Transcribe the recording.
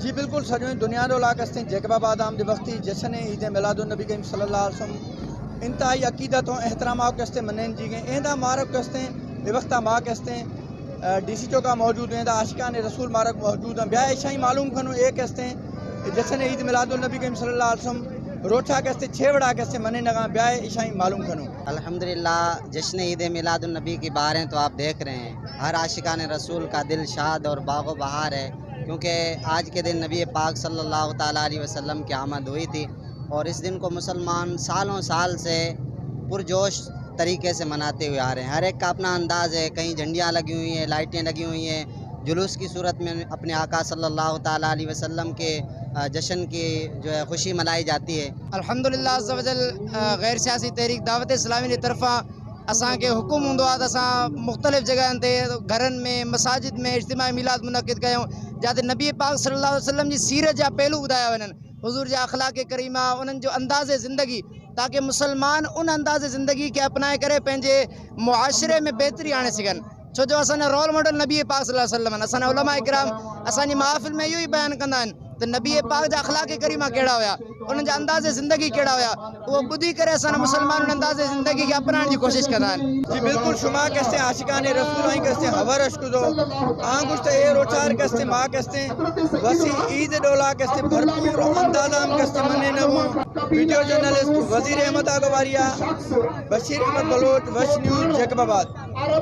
جي بلڪل سڄوئي دنيا ڏولا ڪستين جيڪب آباد آمد وقتي جشن عيد ميلاد النبي ڪريم صلي الله عليه وسلم انتهائي عقيدت و احترام آو ڪستين منين جي گئين ايندا مارڪ ڪستين وقتا ما ڪستين ڊي سي چوڪا موجود ايندا عاشقان رسول مارڪ موجود ہیں بیا ایشائی معلوم کنو اے ڪستين جشن عيد ميلاد النبي ڪريم صلي الله عليه وسلم روچا ڪستين چھوڑا ڪستين منين نگا بیا ایشائی معلوم کنو۔ الحمدللہ جشن عید میلاد النبی کی بہاریں تو آپ دیکھ رہے ہیں ہر عاشقان رسول کا دل شاد اور باغ و بہار ہے کیونکہ آج کے دن نبی پاک صلی اللہ تعالیٰ علیہ وسلم کی آمد ہوئی تھی اور اس دن کو مسلمان سالوں سال سے پرجوش طریقے سے مناتے ہوئے آ رہے ہیں۔ ہر ایک کا اپنا انداز ہے، کہیں جھنڈیاں لگی ہوئی ہیں، لائٹیں لگی ہوئی ہیں، جلوس کی صورت میں اپنے آقا صلی اللہ تعالیٰ علیہ وسلم کے جشن کی جو ہے خوشی منائی جاتی ہے۔ الحمدلله عزوجل غير سياسي تحريڪ دعوت اسلامي جي طرفان اسان کي حڪم هوندو آهي ته اسان مختلف جڳهن تي گهرن ۾ مساجد ۾ اجتماعي ميلاد منعقد ڪيون جاتي نبي پاڪ صلي الله عليه وسلم جي سيرت جا پهلو ٻڌايا وڃن، حضور جا اخلاق ڪريمه، انهن جو انداز زندگي، تاڪه مسلمان ان انداز زندگي کي اپنائي ڪري پنهنجي معاشري ۾ بهتري آڻي سگهن. ڇو جو اسان جا رول ماڊل نبي پاڪ صلي الله عليه وسلم آهن. اسان جا علماء ڪرام اسان جي محافل ۾ اهو ئي بيان ڪندا آهن ته نبي پاڪ جا اخلاق ڪريمه ڪهڙا هيا، انهن جا انداز زندگي ڪهڙا هيا، اهو ٻڌي ڪري اسان جا مسلمان ان انداز زندگي کي اپنائڻ جي ڪوشش ڪندا آهن. جي بلڪل شما ڪستين عاشقان رسول آئين ڪستين هور اشڪزو آن گشت اي روچار ڪستين ما ڪستين وسي عيد ڏولا ڪستين ڀرپور اندازام ڪستين مني نغون ويڊيو جرنلسٽ وزير احمد آگواريا بشير احمد بلوچ وش نيوز جيڪب آباد.